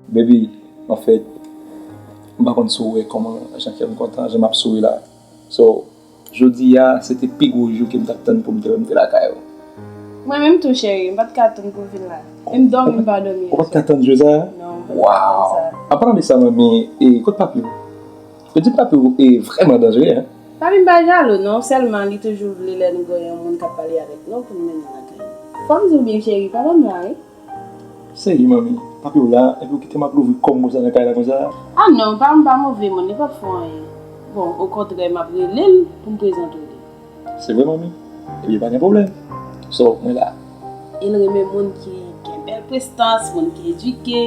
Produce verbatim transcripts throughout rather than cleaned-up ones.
Baby, anfèt, m pa konn si w wè kòman jan kè m kontan, jan m ap souri la. So, jodi a, se te pi gwo jou ke m t ap tann pou m te wè m te lakay ou. Mwen menm tou, cheri, m pa t ka tann pou w vin la. E m dòmi, m pa dòmi. Ou pa t ka tann jou sa a? Non, m pa t ka tann sa. Waw! An palan de sa, manmi, e kot papi w? Yo di papi w e vrèman danjere, en. Papi m pa jalou, non, sèlman li toujou vle lè nou gen yon moun k ap pale avèk nou pou n mennen l lakay li. Fò m di w byen, cheri, pa ban m la, wi. Seri, manmi, papi w la, epi w kite m ap louvri kò m konsa nan kay la konsa? Ah non, pa m pa move moun, li p ap fè w anyen. Bon, okontrè, m ap rele l pou m prezante w li. Se vre, manmi? Ebyen, pa gen pwoblèm. So, mwen la. E l renmen moun ki gen bèl prestans, moun ki edike,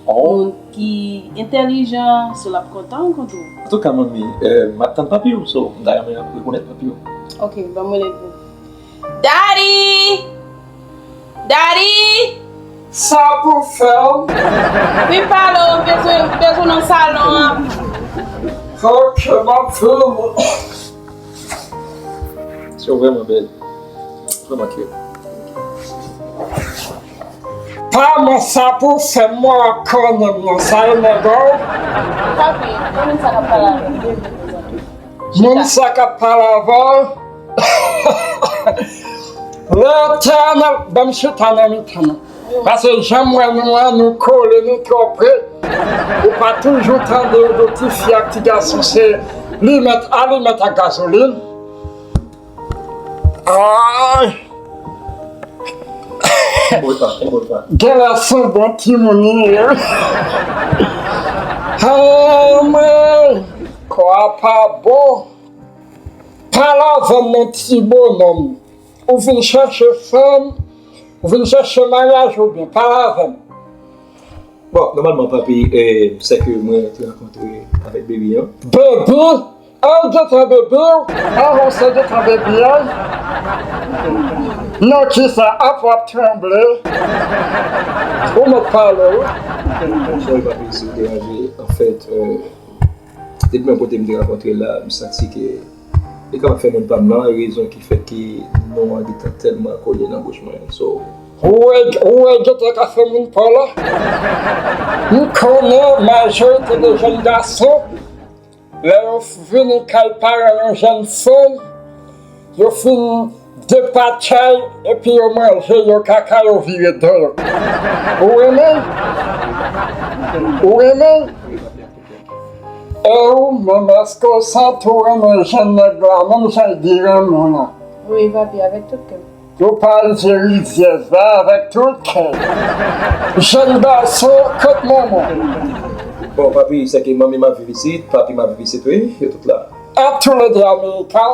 oh, moun ki entèlijan, so l ap kontan rankontre w. Antouka, manmi, eh, m ap tann papi w, so, m ta renmen rekonèt papi w. Ok, ban m rele l pou ou. Daddy! Daddy! Sa pou fè w? Vin pale w, m bezwen, m bezwen w nan salon an. Ok, m ap vin. Yo vrèman bèl. Vrèman cute. Pa mwen sa pou fè m, mwen ap konnen m nan sa e nèg ou. Papi, konnen sa k ap pale avè m, vin prezante. Moun sa k ap pale avè w. Letènèl, ban m chita nan mitan nou. Paske jan m wè nou an, nou kole, nou twò pre. Ou pa toujou tande yo de ti fi ak ti gason, se limèt, alimèt ak gazolin. Ay! Genlè se yon bon timoun li ye. Anmwey! Kò a pa bon. Pale avè m non, ti bonòm. Ou vin chèche fanm, ou vin chèche maryaj oubyen? Pale avè m. Bon, nòmalman, papi, eh, sè ke mwen te rankontre avèk baby an. Baby? Ay, gentan baby w? Avan se gentan baby an? Non, kisa? Apa w ap tranble? Ou mèt pale, wi. Sorry, papi, si w deranje. Anfèt, eh, depi menm kote m te rankontre l la, m santi ke li kapab fè moun pa m lan, rezon ki fè ke non an gentan tèlman kole nan bouch mwen. So, ou wè, ou wè gentan ka fè moun pa w la? M konnen majorite de jèn gason, lè yo vini kay paran yon jèn fanm, yo fin depatchay epi yo manje, yo kaka, yo vire do yo. Ou renmen? Ou renmen? E ou menm, èske w santi w renmen jèn nèg la, menm jan l di renmen w lan? Wi, papi, avèk tout kè m. Ou pa al vye rizyèz la avèk tout kè. Jèn gason, kot manman w? Bon, papi, sè ke manmi m ap viv isit, papi m ap viv isit, wi, yo tout la. A tou le de Amerika.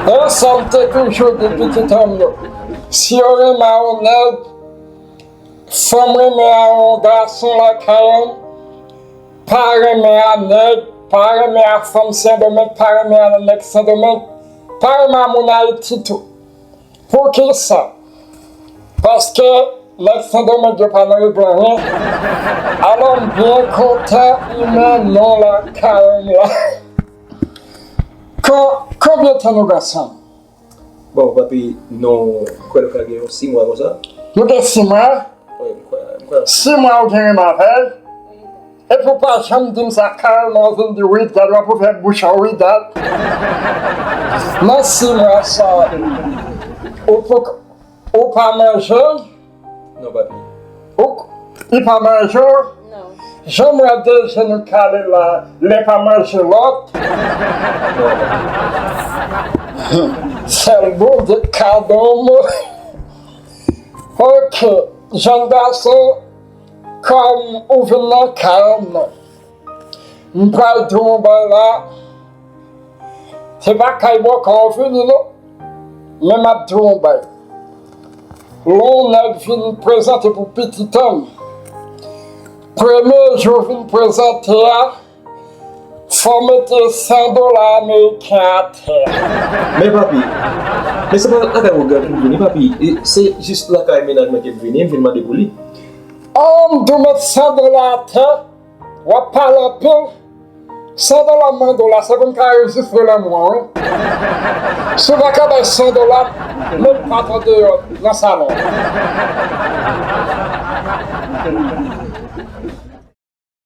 E sa m te toujou di pitit an m yo. Si yo renmen a yon nèg, fanm renmen a yon gason lakay an, pa renmen a nèg, pa renmen a fanm Sendomeng, pa renmen a nèg Sendomeng, pa renmen a moun Ayiti tou. Poukisa? Paske nèg Sendomeng yo pa nan regle anyen. Alò, m byen kontan imen non lakay an la. Kon-, konbyen tan nou gen ansanm? Bon, papi, nou, m kwè nou ka gen yon sis mwa konsa. Nou gen sis mwa? Wi, m kwè, m kwè. Sis mwa ou gen renmen avè l? Epi w pa janm di m sa, kalman w vin di wi, gad w ap ouvè bouch ou, wi, gad. Nan sis mwa sa, ou poko, ou pa manje? Non, papi. Ou, li pa manje w? Non. Jan m wè de je nou kale la, li pa manje lòt? Non. Sèl Bondye k ka ban w mwen. Ok, jèn gason, kòm ou vin nan kay an nan, m pral di w yon bagay la. Se pa kay bòkò w vini non. Men m ap di w yon bagay. Lè yon nèg vin prezante pou pitit an m, premye jou vin prezante a, fò w mete san dola ameriken atè. Men papi, men se pa lakay ou grann m vini, papi. E se jis lakay mennaj mwen ke m vini, m vin mande pou li. An m di w met san dola atè, w ap pale anpil. San dola m mande w la, se pou m ka rejistre lanmou an, wi. Si w pa ka bay san dola, met pat an deyò nan salon.